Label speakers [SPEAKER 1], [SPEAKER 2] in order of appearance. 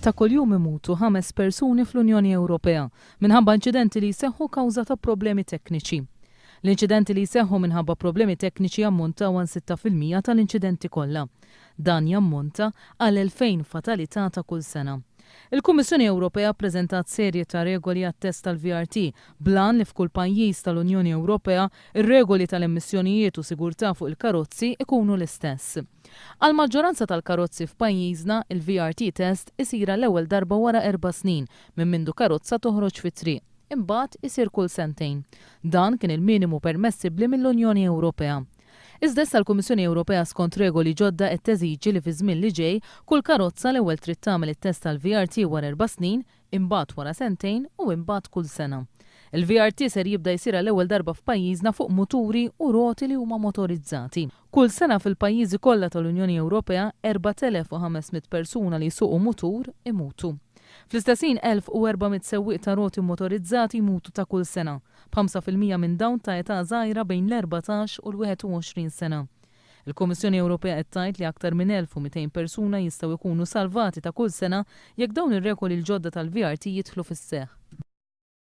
[SPEAKER 1] Ta' kuljum imutu ħames persuni fl-Unjoni Ewropea minħabba inċidenti li jseħħu kawża ta' problemi tekniċi. L-inċidenti li jseħħu minħabba problemi tekniċi jammontaw għal 6% tal-inċidenti kollha. Dan jammonta għal 2,000 fatalità ta' kull sena. Il-Kummissjoni Ewropea ppreżentat serje ta' regoli għat-test tal-VRT bl-għan li f'kull pajjiż tal-Unjoni Ewropea r-regoli tal-emissjonijiet u sigurtà fuq il-karozzi ikunu l-istess. Għall-maġġoranza tal-karozzi f'pajjiżna, il-VRT test isir għall-ewwel darba wara erba' snin minn mindu karozza toħroġ fit-triq, imbagħad isir kull sentejn. Dan kien il-minimu permessibbli mill-Unjoni Ewropea. Iżda issa l-Kummissjoni Ewropea skont regoli ġodda qed teżiġi li fiż-żmien li ġej, kull karozza l-ewwel trid tagħmel it-test tal-VRT wara erba' snin, imbagħad wara sentejn u imbagħad kull sena. Il-VRT ser jibda jsir għall-ewwel darba f'pajjiżna fuq muturi u roti li huma motorizzati. Kull sena fil-pajjiżi kollha tal-Unjoni Ewropea 4,500 persuna li jsuqu mutur imutu. Fl-istess ħin 1,400 sewwieq ta' roti motorizzati jmutu ta' kull sena, b'5% minn dawn ta' età żgħira bejn l-14 u l-21 sena. Il-Kummissjoni Ewropea qed tgħid li aktar minn 1,200 persuna jistgħu jkunu salvati ta' kull sena jekk dawn ir-regoli l-ġodda tal-VRT jidħlu fis-seħħ.